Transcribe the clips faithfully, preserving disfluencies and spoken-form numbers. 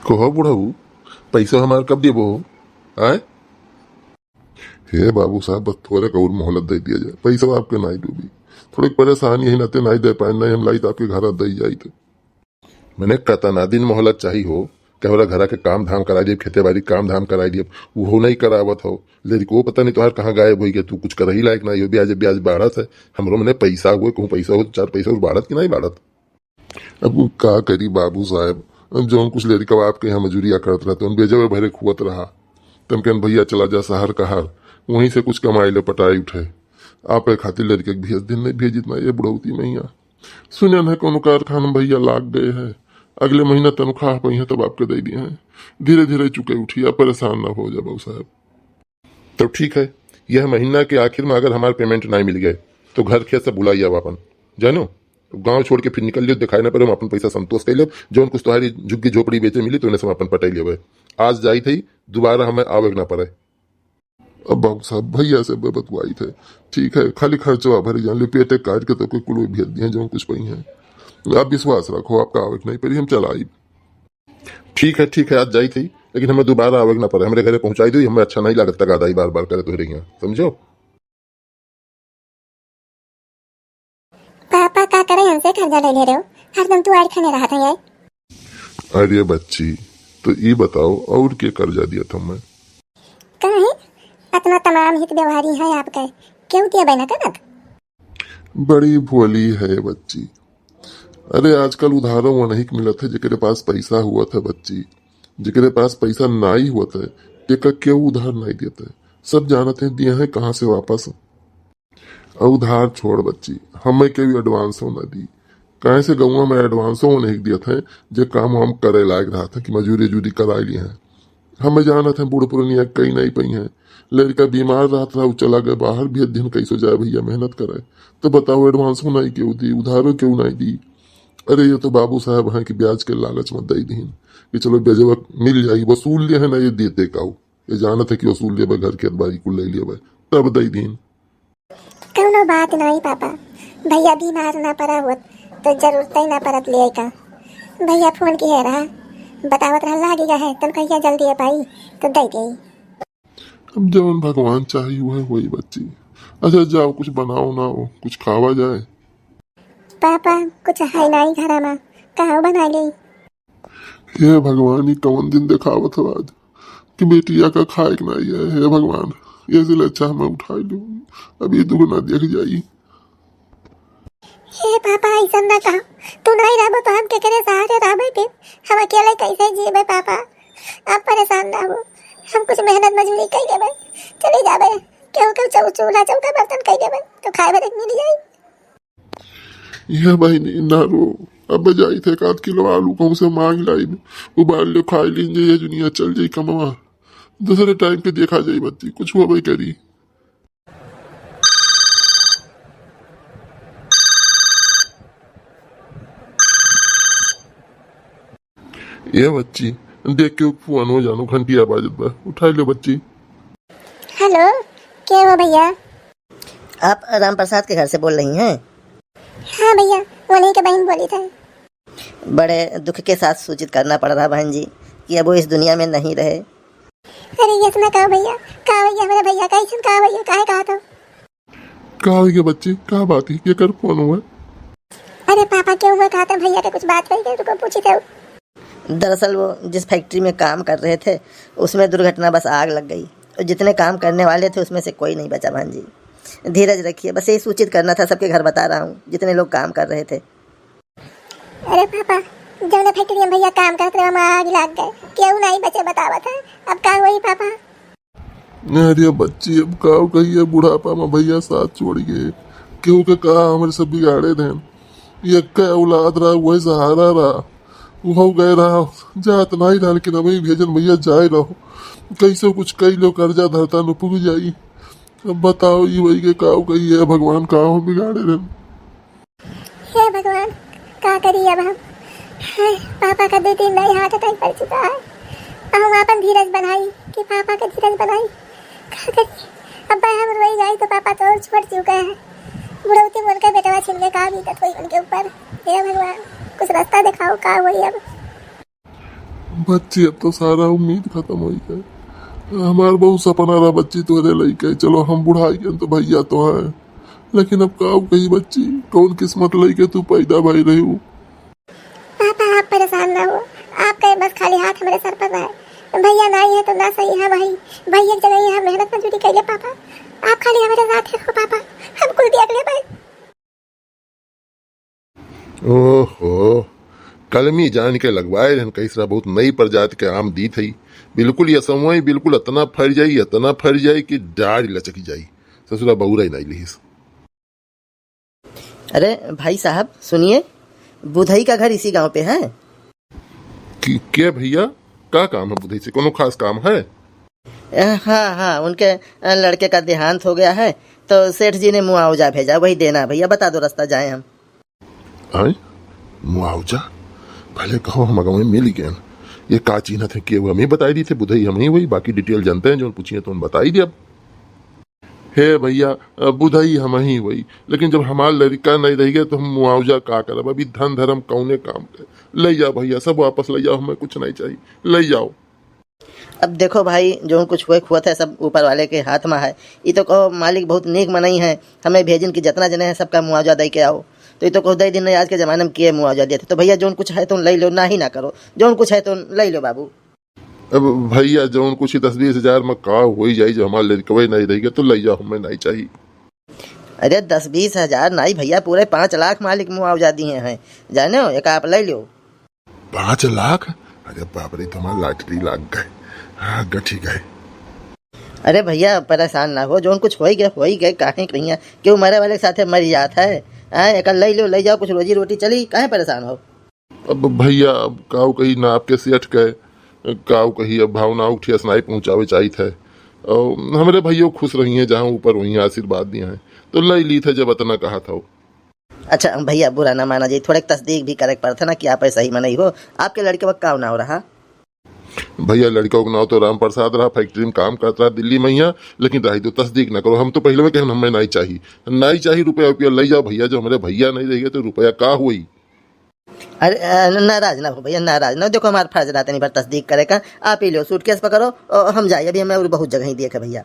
कहो बुढ़ऊ, पैसा हमार कब देबो हो? आय? हे बाबू साहब, बस थोड़े का और मोहलत दे दिया जाए, पैसा आपके नाई डूबी। थोड़े परेशान यही नाते नाई दे पाए, नहीं हम लाई तो आपके घर दे जाई थे। मैंने कतना दिन मोहलत चाही हो, कि हमरा घरा के काम धाम कराई दियब, खेते बाड़ी काम धाम कराई दियब, उहो नहीं करावत हो। लड़को पता नहीं तोहार कहाँ गायब होई गया, तू कुछ करही लायक नहीं हो, ब्याज ब्याज बाढ़त है। हमरो मने पैसा हुए, कहूँ पैसा हो, चार पैसा और बाढ़त कि नहीं बाढ़त? अब वो का करी बाबू साहब, अब जौन कुछ लड़का आपके यहाँ मजूरिया करत रहते, उन बेजवे भरे खुअत रहा। तन कहन भैया चला जा शहर कहार, वहीं से कुछ कमाई ले पटाई उठे। आप ए खातिर लड़के के भेज दिन नहीं भेजित ना ये बुढ़ौती मैया। सुनन है कोनो कारखाना में भैया लाग गए हैं, अगले महीना तनख्वाह पइहें तब आपके दे दिए हैं। धीरे धीरे चुके उठी, आप परेशान ना हो जा बाबू साहब। तब ठीक है, यह महीना के आखिर में अगर हमार पेमेंट नहीं मिल गए तो घर खेत से बुलाई आओ अपन, जानो, गांव छोड़ के फिर निकल लियो, दिखाई ना पड़े, हम अपन पैसा संतोष कर लेब, जौन कुछ तुम्हारी झुग्गी झोपड़ी बेचे मिली तो इन्हें से हम अपन पटाई लेबे। आज जाई थी, दोबारा हमें आवे के ना पड़े। अब बाबू साहब भैया से बतवाई थे, ठीक है, खाली खर्चवा भरी जान ले, पेटे काट के तो कोई कुल भेज दिए जौन कुछ पइहें। आप विश्वास रखो, आपका आवे के नहीं पड़ी, हम चला आई। ठीक है, ठीक है, आज जाई थी, लेकिन हमें दोबारा आवे के ना पड़े, हमरे घरे पहुंचाई दो, हमें अच्छा नहीं लागत तगादाई बार बार करे तो रही हैं, समझो। पापा का करे हमसे कर्जा ले ले रहे हो, हरदम तू आड़ खने रहत है। अरे बच्ची, तो ई बताओ और के कर्जा दिया था मैं? काहे अतना तमाम हित व्यवहारी है आपके, क्यों दिया बना करत? बड़ी भोली है बच्ची। अरे आजकल उधारो वनही के मिलत है जेकरे पास पैसा हुआ था बच्ची, जेकरे पास पैसा नाई हुआ था, तेका केहू उधार नाई देता है। सब जानत हैं दिए हैं कहाँ से वापस। और उधार छोड़ बच्ची, हमें केहू एडवांसो ना दी। काहे से गौवा में एडवांसो नहीं दिया था, जे काम हम करे लायक रहा था कि मजूरी उजूरी कराई लिए हैं। हमें जानत हैं बूढ़ पुरनिया कई नहीं पइहें। लड़का बीमार रहत रहा, उ चला गए बाहर, भेज दिन कैसो जाए भैया मेहनत करे। तो बताओ एडवांसो नहीं केहू दी, उधारो केहू नहीं दी। अरे ये तो बाबू साहब हैं कि ब्याज के लालच में दे दीन कि चलो ब्याजवा मिल जाई, वसूल लिए है ना ये देते का। ये जानत है कि वसूल लेबे, घर खेत बाड़ी कुल ले लेबे, तब दे दीन। कौनो बात नहीं पापा, भैया बीमार ना पड़ा होत तो जरूरत ही ना पड़त लिए का। भैया फोन किहे रहा, बतावत रहा लागी गए है, तनख्वाह जल्दी आ पाई तो दे गई। अब जवन भगवान चाही वह होई बच्ची। अच्छा जाओ कुछ बनाओ ना हो, कुछ खावा जाए। पापा कुछ है नहीं घर में, कहाँ बना ले? हे भगवान, ई कवन दिन देखावत हो आज कि बेटिया का खाए के नाई है। हे भगवान, ये से अच्छा हमें उठाई लूँ, अब ये दुगुना देख जाई। हे पापा, ऐसा ना कहो, तू नहीं रहबो तो हम केकरे सहारे रहबे फिर? हम अकेले कैसे जीबे पापा? आप परेशान ना हो, हम कुछ मेहनत मजूरी कर लेबे, चले जाबे, केहू केहू चौ-, चूल्हा चौका बर्तन कर लेबे तो खाए भरे के मिल जाई। यह बहिनी ना रो, अब जाई थे एक आध किलो आलू कहूँ से मांग लाई, उबाल लो खाई लीन जाई, दुनिया चल जाई कमवा, दूसरे टाइम पे देखा जाई बच्ची, कुछ होबे करी। ये बच्ची, देख के फोन हो जानो, घंटिया बाजत बा, उठाई लो बच्ची। हेलो, के हो भैया? आप राम प्रसाद के घर से बोल रही हैं? हाँ भैया, उन्हीं के बहन बोली था। बड़े दुख के साथ सूचित करना पड़ रहा बहन जी कि अब वो इस दुनिया में नहीं रहे। अरे ये सुना का भैया, का भैया हमारे भैया का ऐसन का भैया काहे कहा था? का हो गया बच्ची, का बात है, केकर फोन हुआ? अरे पापा, क्यों हुआ कहा था भैया के कुछ बात हुई, रुको पूछी थे। दरअसल वो जिस फैक्ट्री में काम कर रहे थे, उसमें दुर्घटनावश आग लग गई। जितने काम करने वाले थे, उसमें से कोई नहीं बचा बहन जी। धीरज रखिए, बस यही सूचित करना था, सबके घर बता रहा हूँ, जितने लोग काम कर रहे थे। अरे पापा, जौने फैक्ट्री में भैया काम करत रहे, वहाँ आग लग गए, केहू नहीं बचे, बतावत है, अब का होई पापा? अरे बच्ची, अब का कहिए, बुढ़ापा में भैया साथ छोड़ गए, केहू के का हमरे सब बिगाड़े देन। ये एक औलाद रहा, वही सहारा रहा, वो गए रहा, जात नहीं रहा, लेकिन अबही भेजन भैया जाए रहो, कैसे कुछ कई लो, कर्जा धरता न पुग जाई। अब बताओ, ये वही के का कहिए, भगवान का हम बिगाड़े देन। हे भगवान, का करी अब हम? हाय, पापा का दो तीन बार हार्ट अटैक पड़ चुका है। अब हम आपन धीरज बनाई कि पापा का धीरज बनाई? का करी? अब भाई हम रोई जाई तो पापा तो और छोड़ चुका है। बुढ़ौती में उनका बेटवा छिन के का बीतत होई उनके ऊपर। हे भगवान, कुछ रास्ता दिखाओ, का होई अब? बच्ची, अब तो सारा उम्मीद खतम होइ गए। हमार बहुत सपना रहा बच्ची तोहरे लइके। चलो हम बुढ़ाइ गए तो भइया तो हैं, लेकिन अब का कही बच्ची, कौन किस्मत लइके तू पैदा भई रही हो। पापा, आप परेशान ना हो, आपका ये बस खाली हाथ हमरे सर पर रहे। भइया नाहीं है तो ना सही है भाई, भइया के जगह यहाँ मेहनत मजदूरी कैले पापा, आप खाली हमारे साथ रहो पापा, हम कुल त्याग ले भाई। ओहो, कलमी जान के लगवाए रहन, कहिस रहा बहुत नई प्रजाति के आम दीत हई। बिल्कुल ये समय बिल्कुल अतना फर जाई, अतना फर जाई कि डाढ़ लचक जाई। ससुरा बहुरा ही नहीं लिहिस। अरे भाई साहब, सुनिए, बुधई का घर इसी गांव पे है। कि, के भइया, का काम है बुधई से? कोनो खास काम है? अ, हाँ, हाँ, उनके, अ, लड़के का देहांत हो गया है, तो सेठ जी ने मुआवजा भेजा, वही देना है भइया, बता दो, रास्ता जाए हम। आए? मुआवजा? पहले कहो, हम अगवे मिल गए। ये का चीन्हत है कि वो हमें बताई दी थे, बुधई हम ही हुई, बाकी detail जानते हैं, जो पूछिए तो हम बताई दिया। हे भइया, अ, बुधई हमहीं होई, लेकिन जब हमार लड़िका नहीं रहि गए तो हम मुआवजा का करब? अभी धन धरम कौने काम के? लइ जाओ भइया, सब वापस लइ जाओ, हमें कुछ नहीं चाहिए, लइ जाओ। अब देखो भाई, जौन कुछ हुए हुआ था, सब ऊपर वाले के हाथ में है। ई तो कहो मालिक बहुत नेक मनई है, हमें भेजिन कि जितना जने हैं सबका मुआवजा दे के आओ। तो ई तो कहो दे दिन आज के जमाने में के मुआवजा देते। तो भइया जौन कुछ है तो लइ लो, ना ही ना करो, जौन कुछ है तो लइ लो बाबू। अब भइया, जौन कुछ ही दस बीस हजार में का होई जाई, जब हमार लड़कवे नहीं रहि गए, तो लइ जाओ, हमें नहीं चाहिए। अरे, दस बीस हजार नहीं भइया, पूरे पाँच लाख मालिक मुआवजा दिए हैं, जाने हो, एक आप लइ लो। पाँच लाख? अरे बाप रे, तो हमार lottery लाग गए। हाँ, गठी गए। अरे भइया, परेशान ना हो, जौन कुछ होई गए, होई गए, काहे भइया, केहू मरे वाले के साथे मर जात है। हाँ, एक लइ लो, लइ जाओ, कुछ रोजी रोटी चली, काहे परेशान हो? अब भइया, अब काऊ कही ना, आपके सेठ के काऊ कही, अब भावना उठिया सुनाई पहुँचावे चाहित है। और हमरे भइयो खुश रही हैं, जहाँ ऊपर वहीं आशीर्वाद दिए हैं, तो लइ लीत है जब अतना कहा था। अच्छा भइया, बुरा ना माना जी, थोड़े तस्दीक भी करे के पड़त है ना कि आप सही मनई हो। आपके लड़के वक्त का नाव रहा? भइया, लड़का का नाव तो राम प्रसाद रहा, factory में काम करत रहा दिल्ली में यहाँ, लेकिन रही तो तस्दीक ना करो, हम तो पहले में कहन हमें नहीं चाहिए, नहीं चाहिए रुपया, रुपया लइ जाओ भइया, जो हमरे भइया नहीं रहि गए तो रुपया का होई? अरे, अ, न-, नाराज ना हो भइया, नाराज ना हो। देखो, हमार फर्ज रहा तनी भर तस्दीक करे का। आप ही लो, suitcase पकड़ो, और हम जाई। अभी हमें और बहुत जगह ही देखे भइया।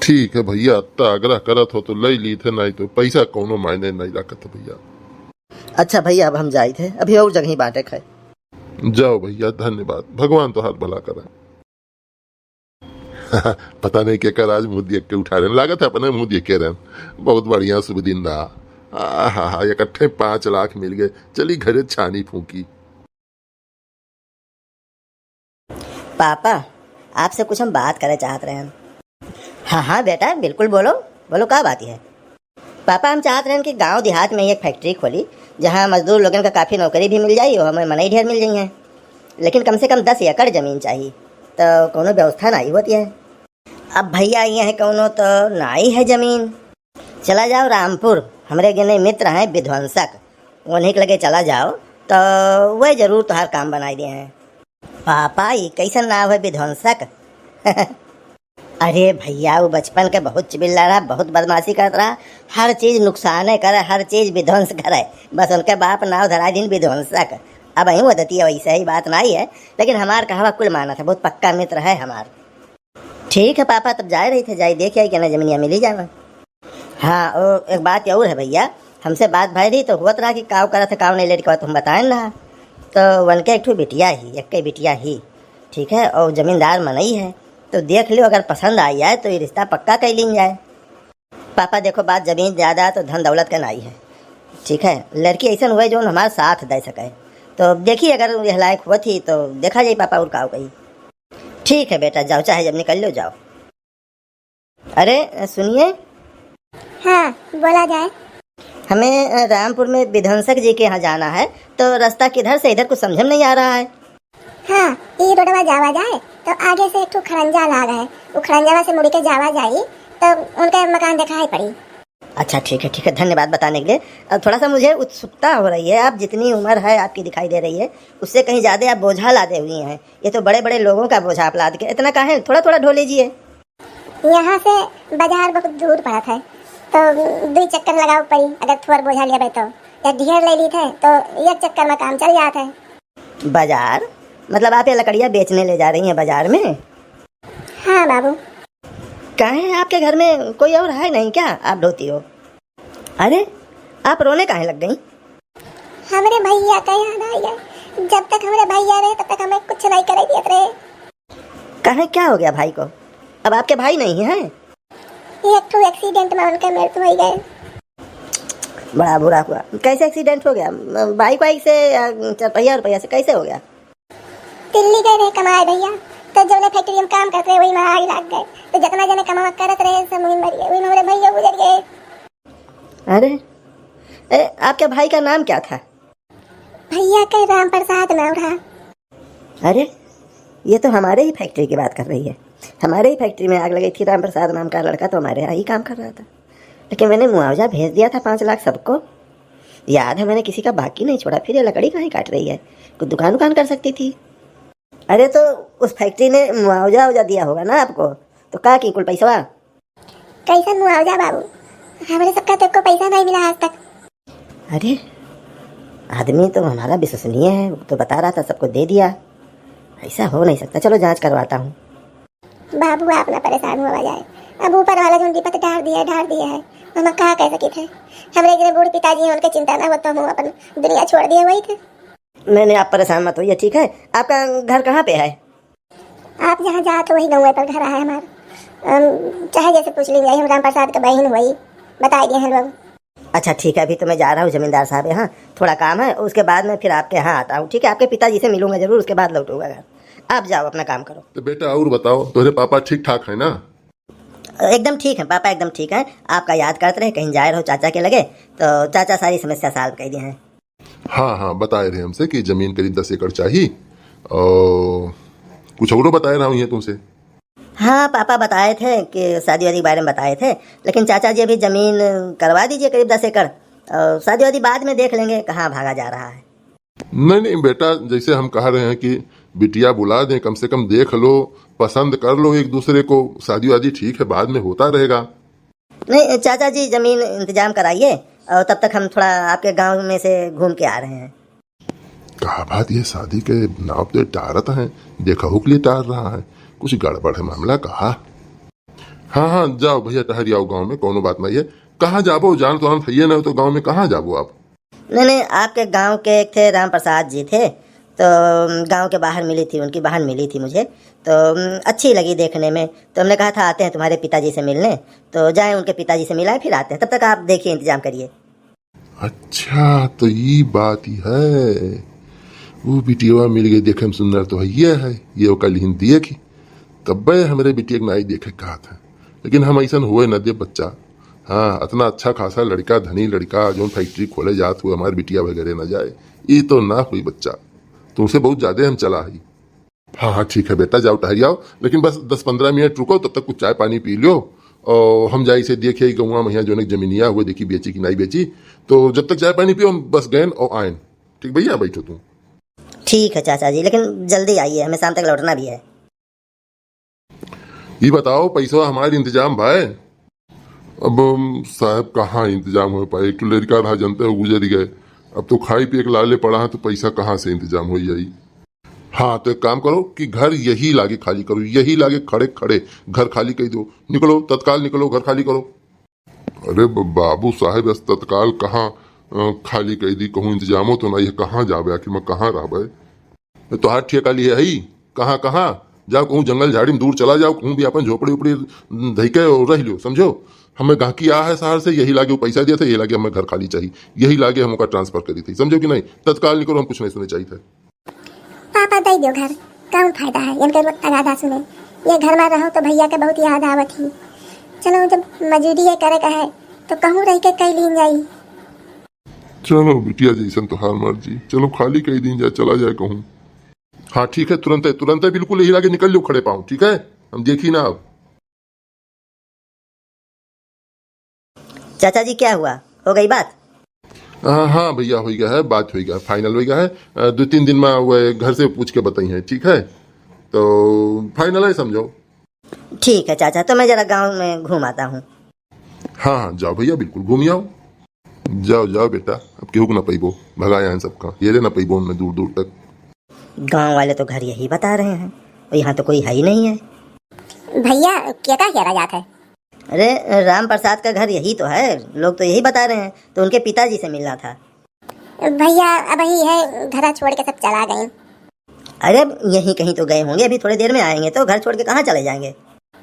ठीक है भइया, अत्ता आग्रह करत हो तो लइ लीत है, नहीं तो पैसा कौनो मायने नहीं रखत है भइया। अच्छा भइया, अब हम जाइत है, अभी और जगह ही बाटे खाए। जाओ भइया, धन्यवाद, भगवान तोहार भला करे। पता नहीं केकर आज मुँह देख के उठा रहे हैं। लागत है अपने मुँह देख के रहे हैं। बहुत बढ़िया शुभ दिन रहा। आहा हा, इकट्ठे पाँच लाख मिल गए। चली घरे छानी फूंकी। पापा, आपसे कुछ हम बात करे चाहत रहे हैं। हाँ, हाँ बेटा, बिल्कुल बोलो, बोलो, का बात है? पापा, हम चाहत रहन कि गांव देहात में एक factory खोली, जहां मजदूर लोगन का काफी नौकरी भी मिल जाई और हमें मनई ढेर मिल जाई हैं। लेकिन कम से कम दस एकड़ जमीन चाहिए, तो कौनो व्यवस्था नहीं होती है। अब भइया, ये है कौनो तो नाई है जमीन। चला जाओ रामपुर, हमरे गने मित्र हैं विध्वंसक, उन्हीं के लगे चला जाओ, तो वह जरूर तोहार काम बनाई दे हैं। पापा, ई कैसन नाव है विध्वंसक? अरे भइया, वो बचपन के बहुत चिबिल्ला रहा, बहुत बदमाशी करत रहा, हर चीज नुकसाने करे, हर चीज विध्वंस करे। बस उनके बाप नाव धराई दिन विध्वंसक। अब अहीं वो दतिया वैसे ही बात नाई है, लेकिन हमार कहवा कुल मानत है, बहुत पक्का मित्र है हमार। ठीक है पापा, तब जाए रही थे, जाए देख आई, केना जमीनिया मिली जावा। हाँ, ओ, एक बात और है भइया, हमसे बात भई रही तो हुवत रहा कि काव करत है, काव नहीं लड़कवा, तो हम बताएन रहा। तो वनके एक ठो बिटिया ही, एक बिटिया ही, ठीक है, और जमींदार मनई है, तो देख लियो, अगर पसंद आई जाए तो ये रिश्ता पक्का कइ लीन जाए। पापा देखो, बात जमीन जायदाद तो धन दौलत का नाई है, ठीक है, लड़की ऐसन हुए जो हमार साथ दे सके। तो देखी, अगर यह लायक हुवत ही तो देखा जाई पापा, और काव कही। ठीक है बेटा, जाओ, चाहे जब निकल लो, जाओ। अरे, सुनिए। हाँ, बोला जाए। हमें, अ, रामपुर में विध्वंसक जी के यहाँ जाना है, तो रास्ता किधर से, इधर कुछ समझ में नहीं आ रहा है। हाँ, ई रोडवा जावा जाए, तो आगे से एक ठो खड़ंजा लाग है, वो खड़ंजावा से मुड़ के जावा जाई, तो उनका मकान दिखाई पड़ी। अच्छा, ठीक है, ठीक है, धन्यवाद बताने के लिए। अ, थोड़ा सा मुझे उत्सुकता हो रही है, आप जितनी उम्र है आपकी दिखाई दे रही है, उससे कहीं ज़्यादा आप बोझा लादे हुए हैं। ये तो बड़े-बड़े लोगों का बोझा आप लाद के, इतना काहे, थोड़ा-थोड़ा ढो लीजिए। यहाँ से बाजार बहुत दूर पड़त है, तो दुई चक्कर लगावे पड़ी, अगर थोड़ बोझा लेबे तो। या ढेर ले लीत है, तो एक चक्कर में काम चल जात है। बाजार? मतलब आप ये लकड़ियाँ बेचने ले जा रही हैं बाजार में? हाँ बाबू। काहे, आपके घर में कोई और है नहीं क्या आप ढोती हो? अरे, आप रोने काहे लग गई? हमरे भैया का याद आ गया। जब तक हमरे भैया रहे, तब तक हमें कुछ नहीं करे दियत रहे। काहे, क्या हो गया भाई को? अब आपके भाई नहीं है? ये एक ठो accident में उनके मृत्यु हो गए। बड़ा बुरा हुआ। कैसे accident हो गया? बाइक वाइक से या चरपहिया उरपहिया से कैसे हो गया? दिल्ली गए रहे कमाए भैया, तो जौने factory में काम करत रहे, वही में आग लाग गए। तो जितना जने कमावा करत रहे, सब वही मर गए, वही में हमरे भैया गुजर गए। अरे, ए, आपके भाई का नाम क्या था? भैया के राम प्रसाद नाम रहा। अरे, ये तो हमारे ही factory की बात कर रही है। हमारे ही factory में आग लगी थी, राम प्रसाद नाम का लड़का तो हमारे यहाँ ही काम कर रहा था, लेकिन मैंने मुआवजा भेज दिया था पाँच लाख सबको। याद है, मैंने किसी का बाकी नहीं छोड़ा। फिर ये लकड़ी काहे काट रही है? कुछ दुकान उकान कर सकती थी। अरे, तो उस factory ने मुआवजा उजा दिया होगा ना आपको, तो का की कुल पैसवा? कैसन मुआवजा बाबू? हमरे सबका तो एको पैसा नहीं मिला आज तक। अरे, आदमी तो हमारा विश्वसनीय है, वो तो बता रहा था सबको दे दिया। ऐसा हो नहीं सकता, चलो जांच करवाता हूँ। बाबू, आप ना परेशान हुआ जाए, अब ऊपर वाला जो विपत डार दिया, डार दिया है, हम का कह सकी थे? हमरे जने बूढ़ पिताजी हैं, उनके चिंता ना हो तो हम अपन दुनिया छोड़ दिए वही थे। नहीं, नहीं, आप परेशान मत होइए, ठीक है? आपका घर कहाँ पे है? आप जहाँ जात हो, वही गाँव पर घर है हमार। अम, चाहे जैसे पूछ लीजिए, हम राम प्रसाद के बहिन हुई, बताई दिए हैं लोग। अच्छा, ठीक है, अभी तो मैं जा रहा हूँ जमींदार साहब यहाँ, थोड़ा काम है, उसके बाद में फिर आपके यहाँ आता हूँ, ठीक है? आपके पिताजी से मिलूंगा जरूर, उसके बाद लौटूंगा घर। आप जाओ, अपना काम करो। तो बेटा, और बताओ, तुम्हारे पापा ठीक ठाक है ना? एकदम ठीक है पापा, एकदम ठीक है। आपका याद करत रहे, कहीं जाए रहो चाचा के लगे, तो चाचा सारी समस्या solve कर दिए हैं। हाँ, हाँ, बताए रहे हमसे कि जमीन करीब दस एकड़ चाहिए और कुछ औरो बताए रहा हूँ ये तुमसे। हाँ पापा, बताए थे कि शादी वादी के बारे में बताए थे, लेकिन चाचा जी अभी जमीन करवा दीजिए करीब दस एकड़, और शादी वादी बाद में देख लेंगे, कहाँ भागा जा रहा है। नहीं, नहीं बेटा, जैसे हम कह रहे हैं कि बिटिया बुला दें, कम से कम देख लो, पसंद कर लो एक दूसरे को। शादी वादी ठीक है, बाद में होता रहेगा। नहीं चाचा जी, जमीन इंतजाम कराइए और तब तक हम थोड़ा आपके गांव में से घूम के आ रहे हैं। कहा बात, ये शादी के नाव पे टारत हैं, देखा हो के लिए टार रहा है, कुछ गड़बड़ है मामला। कहा, हाँ, हाँ, जाओ भैया, टहर आओ गांव में, कोनो बात नहीं है। कहाँ जाबो, जान तो हम थइये ना हो तो गांव में कहाँ जाबो आप? नहीं, नहीं, आपके गांव के एक थे राम प्रसाद जी थे, तो गांव के बाहर मिली थी, उनकी बहन मिली थी मुझे, तो अच्छी लगी देखने में, तो हमने कहा था आते हैं तुम्हारे पिताजी से मिलने, तो जाएं उनके पिताजी से मिलाएं, फिर आते हैं, तब तक आप देखिए, इंतजाम करिए। अच्छा, तो ई बात ही है। वो बिटियवा मिल गई, देखे में सुंदर तो है, ये है, ये ओका लिहिन दिए की। तब्बे हमरे बिटिया के नाई देखे कहा था, लेकिन हम ऐसन हुए न दे बच्चा। हाँ, इतना अच्छा खासा लड़का, धनी लड़का, जो factory खोले जात हुए, हमारे बिटिया वगैरह न जाए, ई तो ना हुई बच्चा। तुमसे बहुत ज्यादा हम चला ही। हाँ, हाँ, ठीक है बेटा, जाओ टहर आओ, लेकिन बस दस पन्द्रह मिनट रुको, तब तक कुछ चाय पानी पी लो। और हम जाई से देखिए गौवा में यहाँ जो है जमीनिया हुए, देखी बेची कि नहीं बेची। तो जब तक चाय पानी पियो, हम बस गए और आए। ठीक भैया, बैठो तुम। ठीक है चाचा जी, लेकिन जल्दी आइए, हमें शाम तक लौटना भी है। ये बताओ, पैसा हमारे इंतजाम भाई? अब, अम, साहब, कहाँ इंतजाम हो पाए? एक तो लड़का रहा, जानते हो, गुजर गए। अब तो खाई पिए के लाले पड़ा है, तो पैसा कहाँ से इंतजाम हो जाई? हाँ, तो एक काम करो कि घर यही लागे खाली करो, यही लागे खड़े खड़े घर खाली कर दो, निकलो, तत्काल निकलो, घर खाली करो। अरे ब-, बाबू साहब, अस तत्काल कहाँ, अ, खाली कर दी, कहूँ इंतजामो तो नहीं है, कहाँ जाबे, आखिर में कहाँ रहबे? तोहार ठेका लिए है, कहाँ, कहाँ? जाओ कहूँ जंगल झाड़ी में दूर चला जाओ, कहूँ भी अपन झोपड़ी उपड़ी धइके और रह लियो, समझो? हमें गाहकी आ है शहर से, यही लागे वो पैसा दिया था, यही लागे हमें घर खाली चाहिए, यही लागे हम ओका transfer करी थी, समझो कि नहीं? तत्काल निकलो, हम कुछ नहीं सुने चाहिए था। पापा दे दो घर, कौन फायदा है इनके रोज तगादा सुने? ये घर में रहो तो भैया के बहुत याद आवत ही। चलो, जब मजूरी ये करे का है तो कहूँ रह के कई लीन जाई। चलो बिटिया, जैसन तोहार मर्जी, चलो खाली कई दिन जाए, चला जाए कहूँ। हाँ ठीक है, तुरंत है, तुरंत है, बिल्कुल यही लागे निकल लो खड़े पाँव, ठीक है? हम देखी ना अब। चाचा जी, क्या हुआ, हो गई बात? हाँ, हाँ भैया, हो गया है, बात हो गया है, final हो गया है। अ, दो तीन दिन में वो घर से पूछ के बताई है, ठीक है? तो final है, समझो। ठीक है चाचा, तो मैं जरा गांव में घूम आता हूँ। हाँ, हाँ, जाओ भैया, बिल्कुल घूम आओ। जाओ, जाओ बेटा, अब केहू को ना पैबो, भगाया है सबका, ये रे ना पैबो उनमें दूर दूर तक। गांव वाले तो घर यही बता रहे हैं, और यहाँ तो कोई है ही नहीं है। भैया, केका हेरा जात है? अरे, राम प्रसाद का घर यही तो है, लोग तो यही बता रहे हैं, तो उनके पिताजी से मिलना था। भैया, अबहीं है, घरा छोड़ के सब चला गए। अरे, यहीं कहीं तो गए होंगे, अभी थोड़ी देर में आएंगे, तो घर छोड़ के कहाँ चले जाएंगे?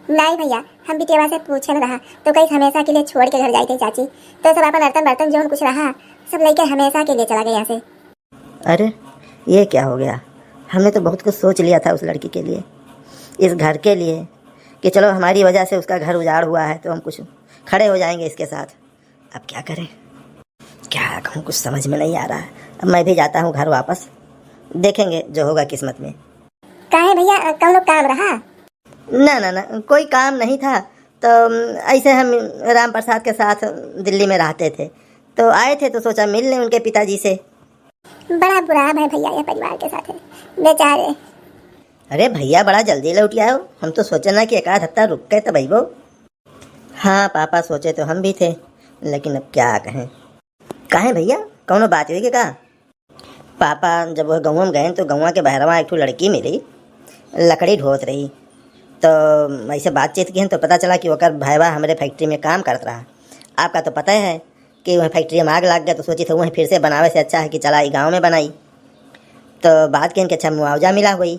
नहीं भैया, हम बिटियावा से पूछे न रहा, तो कहीं हमेशा के लिए छोड़ के घर जाए थे चाची, तो सब अपन अर्तन बर्तन जौन कुछ रहा, सब लेके हमेशा के लिए चला गए यहाँ से। अरे, ये क्या हो गया? हमने तो बहुत कुछ सोच लिया था उस लड़की के लिए, इस घर के लिए, कि चलो हमारी वजह से उसका घर उजाड़ हुआ है तो हम कुछ खड़े हो जाएंगे इसके साथ। अब क्या करें, क्या कहूँ, कुछ समझ में नहीं आ रहा है। अब मैं भी जाता हूँ घर वापस, देखेंगे जो होगा किस्मत में। काहे भैया, कौनो काम रहा? ना, ना, ना, कोई काम नहीं था। तो, अम, ऐसे हम राम प्रसाद के साथ दिल्ली में रहते थे, तो आए थे तो सोचा मिल लें उनके पिताजी से। बड़ा बुरा है भैया, ये परिवार के साथ है, बेचारे। अरे भैया, बड़ा जल्दी लौट आयो, हम तो सोचे ना कि एक आध हफ्ता रुक के तब अइबो। हाँ पापा, सोचे तो हम भी थे, लेकिन अब क्या कहें। काहे भैया, कौनो बात हुई के का? पापा जब वह गौवा में गए तो गौवा के बहरवा एक ठो लड़की मिली, लकड़ी ढोत रही। तो ऐसे बातचीत किहन तो पता चला कि ओकर भैया हमरे फैक्ट्री में काम करत रहा। आपका तो पता है कि वह फैक्ट्री में आग लाग गया, तो सोची था वहीं फिर से बनावे से अच्छा है कि चला ई गाँव में बनाई। तो बात किहन कि अच्छा मुआवजा मिला होई,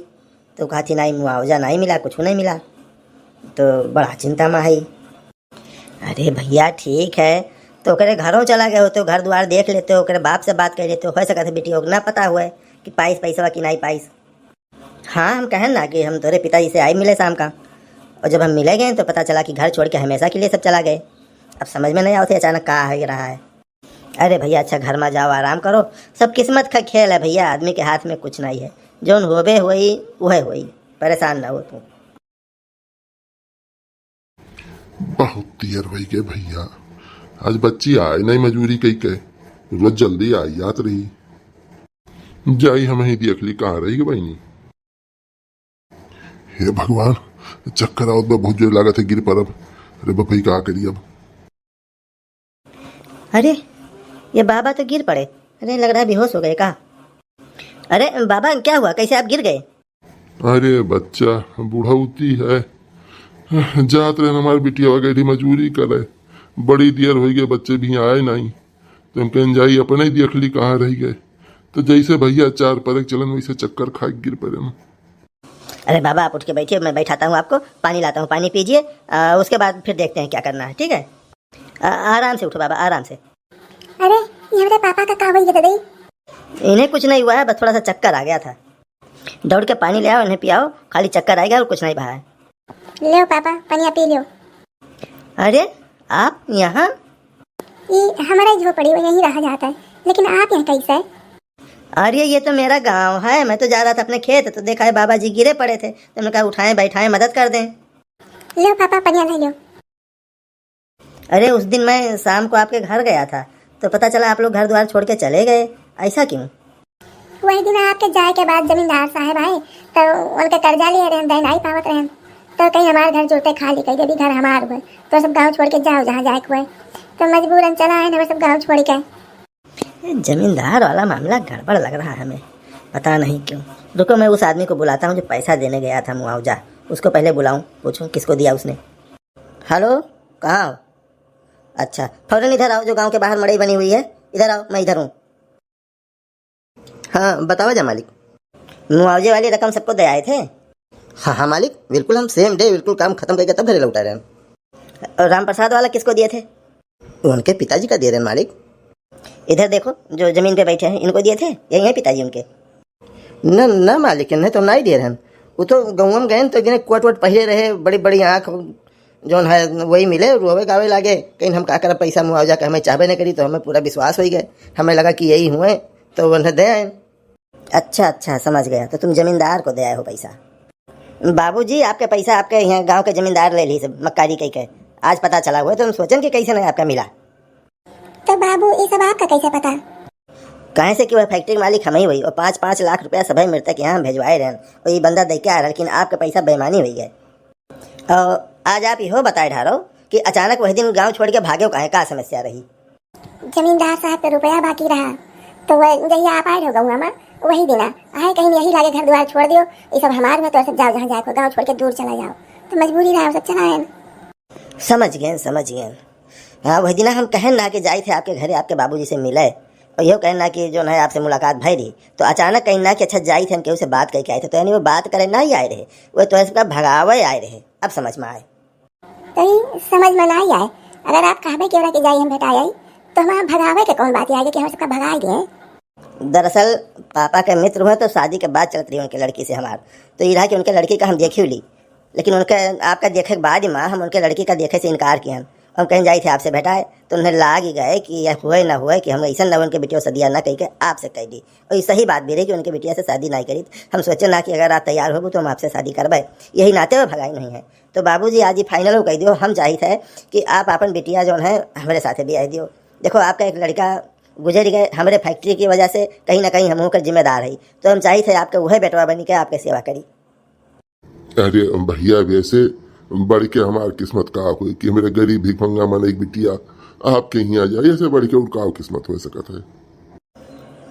तो कहा थी नहीं, मुआवजा नहीं मिला, कुछ नहीं मिला। तो बड़ा चिंता में है। अरे भैया, ठीक है, तो ओकरे घरों चला गए होते, घर द्वार देख लेते, ओकरे बाप से बात कर लेते, हो सकता है बिटिया को ना पता हुआ है कि पाइस पैसवा कि नहीं पाइस। हाँ, हम कहें ना कि हम तोरे पिताजी से आई मिले शाम का, और जब हम मिले गए तो पता चला कि घर छोड़ के हमेशा के लिए सब चला गए। अब समझ में नहीं आवत है अचानक का हो रहा है। अरे भैया, अच्छा घर में जाओ, आराम करो, सब किस्मत का खेल है भैया, आदमी के हाथ में कुछ नहीं है, जौन होबे होई वह होई, परेशान ना हो तू। बहुत देर होइ गए भैया, आज बच्ची आए नहीं मजूरी कई के, रोज जल्दी आई जात रही। जाई हम ही देख ली कहाँ रही गई बहिनी। हे भगवान, चक्कर आवत बा, बहुत जोर लागत है गिर परब। अरे बाप रे, का करी अब? अरे, ये बाबा तो गिर पड़े। अरे, लग रहा है बेहोश हो गए का? अरे बाबा, क्या हुआ, कैसे आप गिर गए? अरे बच्चा, बुढ़ौती है, जात रहन हमार बिटिया वगैरह मजूरी करे, बड़ी देर होइ गए, बच्चे भी आए नहीं, तो हम कहें जाई अपने देख ली कहाँ रह गए। तो जैसे भैया चार परक चलन वैसे चक्कर खा के गिर पड़े ना। अरे बाबा, आप उठ के बैठिए, मैं बैठाता हूँ आपको, पानी लाता हूँ, पानी पीजिए, आ, उसके बाद फिर देखते हैं क्या करना है, ठीक है? आ, आराम से उठो बाबा, आराम से। अरे, ये हमरे पापा का का होई गया दादी? इन्हें कुछ नहीं हुआ है, बस थोड़ा सा चक्कर आ गया था। दौड़ के पानी ले आओ, इन्हें पियाओ, खाली चक्कर आएगा और कुछ नहीं बहा है। लो पापा, पनिया पी लो। अरे, आप यहाँ? ई हमारा झोपड़ी में यहीं रहा जाता है, लेकिन आप यहाँ कैसे? अरे, ये तो मेरा गांव है, मैं तो जा रहा था अपने खेत, तो देखा है बाबा जी गिरे पड़े थे, तो मैंने कहा उठाएं बैठाएं, मदद कर दें। लो पापा, पनिया ले लो। अरे, उस दिन मैं शाम को आपके घर गया था, तो पता चला आप लोग घर द्वार छोड़ के चले गए, ऐसा क्यों? वही दिन आपके जाए के बाद जमींदार साहब आए, तो उनके कर्जा लिए रहन, दे नहीं पावत रहन, तो कहीं हमार घर जुड़ते खाली कही देबी, घर हमार हुए, तो सब गांव छोड़ के जाओ जहाँ जाए के हुए, तो मजबूरन चला आए ना सब गांव छोड़ के। ये जमींदार वाला मामला गड़बड़ लग रहा है हमें, पता नहीं क्यों। रुको, मैं उस आदमी को बुलाता हूँ जो पैसा देने गया था मुआवजा, उसको पहले बुलाऊँ, पूछूँ किसको दिया उसने। हेलो, कहाँ हो? अच्छा, फौरन इधर आओ, जो गांव के बाहर मड़ई बनी हुई है, इधर आओ, मैं इधर हूँ। हाँ, बतावा जा मालिक। मुआवजे वाली रकम सबको दे आए थे? हाँ हाँ मालिक, बिल्कुल हम same day बिल्कुल काम खत्म करके तब घरे लौटा रहे हैं। और राम प्रसाद वाला किसको दिए थे? उनके पिताजी का दे रहे हैं मालिक। इधर देखो, जो जमीन पे बैठे हैं, इनको दिए थे? यही है पिताजी उनके? न, न मालिक, इन्हें तो नहीं दे रहे हैं। वो तो गाँव में गए तो इन्हें कोट वोट पहले रहे, बड़ी बड़ी आँख, जौन है वही मिले, रोवे गावे लागे, कहीं हम का करब, पैसा मुआवजा के हमें चाहबे नहीं करी, तो हमें पूरा विश्वास हो गए, हमें लगा कि यही हुए, तो उन्हें दे आए। अच्छा, अच्छा, समझ गया, तो तुम जमींदार को दे आए हो पैसा। बाबूजी, आपके पैसा आपके यहाँ गांव के जमींदार ले ली सब मक्कारी कह के, आज पता चला हुआ, तो हम सोचन कि कैसे नहीं आपका मिला। तो बाबू, ये सब आपका कैसे पता? काहे से कि वह फैक्ट्री के मालिक हम ही हुई, और पाँच, पाँच लाख रुपया सभे मृतक यहाँ भेजवाए रहन, और ये बंदा दे के आ रहा, लेकिन आपका पैसा बेईमानी हुई है। और आज आप इहो बताए ढारो कि अचानक वही दिन गांव छोड़ के भागे काहे, का समस्या रही? जमींदार साहब के रुपया बाकी रहा, तो वह जहिया आप आए रहो गौवा में, वही दिना आए कहिन यही लागे घर दुआर छोड़ दियो, ये सब हमार में, तो सब जाओ जहाँ जाए को, गाँव छोड़ के दूर चला जाओ। तो मजबूरी रहा, सब चला आए। समझ गए, समझ गए। हाँ, वही दिना हम कहेन ना कि जाइत है आपके घरे, आपके बाबूजी से मिले, और यो कहेन ना कि जौन है आपसे मुलाकात भई रही, तो अचानक कहिन ना कि अच्छा जाइत है, हम केहू से बात करके आए थे, तो यानी वो बात करे ना ही आए रहे, वो तो सबका भगावे आए रहे। अब समझ में आए। तो ही समझ में ना ही आए, अगर आप कहबे के रहा कि जाई हम भेटाई आई, तो हमारा भगावे के कौन बात आए कि हम सबका भगाए दिए? दरअसल पापा के मित्र हुए तो शादी के बात चलत रही उनके लड़की से हमार, तो ये रहा कि उनके लड़की का हम देखी ली, लेकिन उनके, आपका देखे के बाद ही माँ हम उनके लड़की का देखे से इनकार किया। हम कहीं जाई थे आपसे भेटाए, तो उन्हें लाग ही गए कि यह हुए ना हुए कि हम ऐसा ना उनके बिटिया से शादी ना कह के आपसे कह दी। और ये सही बात भी रही कि उनके बिटिया से शादी ना करी। हम सोचे ना कि अगर आप तैयार हो तो हम आपसे शादी करबे, यही नाते वो भगाई नहीं है। तो बाबूजी आज ही final हो कह दियो, हम चाहित है कि आप अपन बिटिया जौन है हमरे साथे ब्याह दियो। देखो आपका एक लड़का गुजर गए हमरे factory की वजह से, कहीं ना कहीं हम ओकर जिम्मेदार है, तो हम चाहित है आपके वह बेटवा बनी के आपके सेवा करी। अरे भैया, वैसे बढ़ के हमार किस्मत का हुई कि हमरे गरीब भिखमंगा मन एक बिटिया आपके हियाँ जाए, ऐसे बढ़ के और का किस्मत हो सकत है?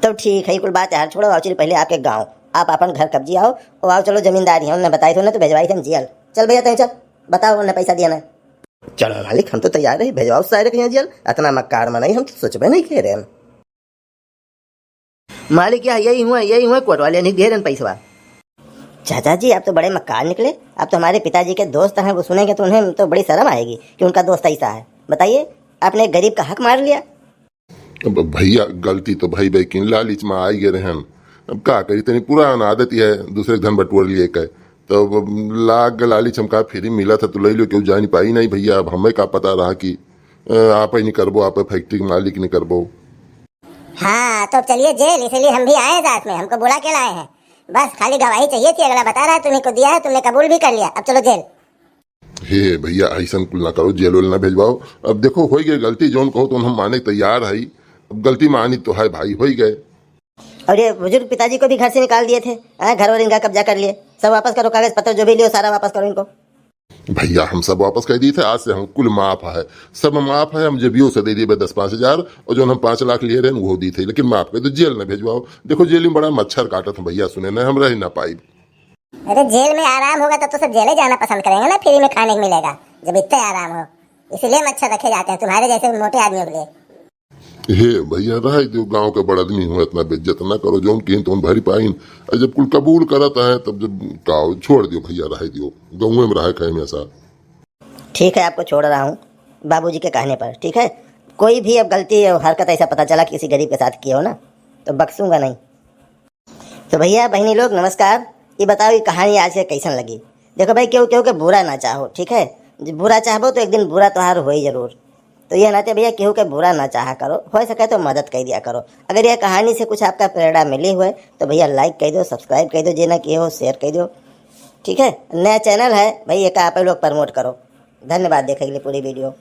तो ठीक है, कुल बात यार छोड़ो, आओ चलिए पहले आपके गाँव, आप अपन घर कब्जी आओ, और आओ चलो जमींदारी है, उन्हें बताई तो ना तो भेजवाई थे हम जेल। चल भैया तय चल, बताओ उन्हें पैसा दिया ना। चलो मालिक, हम तो तैयार है, भेजवाओ सारे कहीं जेल, इतना मक्कार मनई हम तो सोचबे नहीं के रहे हम। मालिक, यह यही हुआ, यही हुआ, कोटवाले नहीं दे रहे पैसवा। चाचा जी, आप तो बड़े मक्कार निकले। आप तो हमारे पिताजी के दोस्त हैं, वो सुनेंगे तो उन्हें तो बड़ी शर्म आएगी कि उनका दोस्त ऐसा है। बताइए, आपने गरीब का हक मार लिया। अब भैया, गलती तो भई बे किन, लालिच में आई गए रहन। अब का करी, तनी पुरान आदत ही है, दूसरे के धन बटोर लिए के। तो अब लाग लालिच, हम का फ्री मिला था तो ले लो, क्यों जानी पाई नहीं भैया। अब हमें का पता रहा कि अ, आप ही नहीं करबो, आप factory के मालिक नहीं करबो। हाँ, तो अब चलिए जेल, इसीलिए हम भी आए हैं साथ में, हमको बुला के लाए हैं। बस खाली गवाही चाहिए थी, अगला बता रहा है तुम्ही को दिया है, तुमने कबूल भी कर लिया, अब चलो जेल। हे भैया, ऐसन कुल ना करो, जेल वेल ना भेजवाओ। अब देखो, हो गई गलती, जौन कहो तो हम माने तैयार है। अब गलती मानी तो है भाई, हो ही गए। और ये बुजुर्ग पिताजी को भी घर से निकाल दिए थे, हाँ, घर और इनका कब्जा कर लिए। सब वापस करो, कागज पत्र जो भी लियो, सारा वापस करो इनको। भैया, हम सब वापस कर दिए थे, आज से हम कुल माफ है, सब माफ है। हम जेबियो से दे दिए दस पाँच हजार, और जो हम पाँच लाख लिए रहे वो दी थे, लेकिन माफ कर दो, जेल न भेजवाओ। देखो, जेल में बड़ा मच्छर काटत है भैया, सुने न, हम रह ना पाई। अरे, जेल में आराम होगा तब तो सब जेले जाना पसंद करेंगे ना, फ्री में खाने को मिलेगा जब इतना आराम हो, इसीलिए मच्छर रखे जाते हैं, तुम्हारे जैसे मोटे आदमियों के लिए। हे भैया, रह दियो, गाँव के बड़ आदमी हो, इतना बेइज्जत ना करो, जौन किन तौन भरी पाइन। और जब कुल कबूल करत है, तब जब का छोड़ दियो भैया, रह दियो, गाँव में रहे खाए हमेशा। ठीक है, आपको छोड़ रहा हूँ बाबूजी के कहने पर, ठीक है? कोई भी अब गलती और हरकत ऐसा पता चला कि किसी गरीब के साथ किए हो ना, तो बख्शूंगा नहीं। तो भैया बहिनी लोग नमस्कार, ये बताओ ये कहानी आज के कैसन लगी? देखो भाई, केहू केहू के बुरा ना चाहो, ठीक है? जे बुरा चाहबो तो एक दिन बुरा तोहार होई जरूर। तो यह नाते भैया केहू के बुरा ना चाहा करो, हो सके तो मदद कर दिया करो। अगर यह कहानी से कुछ आपका प्रेरणा मिली हुए तो भैया like कर दो, subscribe कर दो, जे ना किए हो share कर दो, ठीक है? नया channel है भाई, ये का आप लोग promote करो। धन्यवाद देखे के लिए पूरी video।